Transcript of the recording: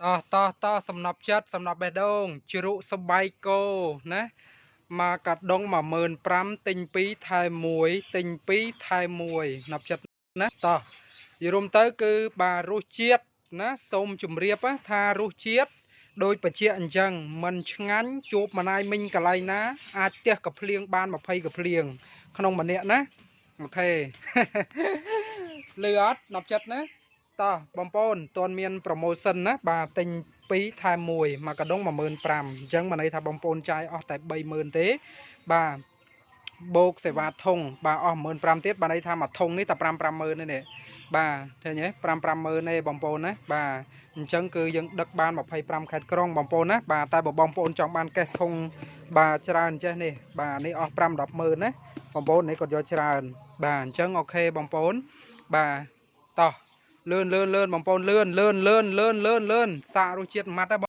តោះតោះតោះសំណប់ចិត្តសំណប់បេះដូងជ្រូកសបៃគោណាមកកាដុង15000ទិញ2ថែម1ទិញ2ថែម1ណប់ចិត្តណាតោះយល់រួមទៅគឺបាទរសជាតិណាសូមជម្រាបថារសជាតិដោយបច្ចៈអញ្ចឹងមិនឆ្ងាញ់ជួបម្នាយមីងកន្លែងណាអាចផ្ទះកភ្លៀងបាន20កភ្លៀងក្នុងម្នាក់ណាអូខេលឺអត់ណប់ចិត្តណាតោះបងប្អូនតន់មានប្រូម៉ូសិនណាបាទទិញ2ថែម1មកកដុង15000អញ្ចឹងមានន័យថាបងប្អូនចាយអស់តែ30000ទេបាទបូកសេវាធុងបាទអស់15000ទៀតបាទន័យថាមួយធុងនេះតែ5 50000ទេនេះបាទឃើញទេ5 50000ទេបងប្អូនណាបាទអញ្ចឹងគឺយើងដឹកបាន25ខេត្តក្រុងបងប្អូនណាបាទតែបើបងប្អូនចង់បានកេះធុងបាទច្រើនចេះនេះបាទនេះអស់5 100000ណាបងប្អូននេះគាត់យកច្រើនបាទអញ្ចឹងអូខេបងប្អូនបាទតោះលឿនលឿនលឿនបងប្អូនលឿនលឿនលឿនលឿនលឿនលឿនសាករសជាតិម៉ាត់ហ៎។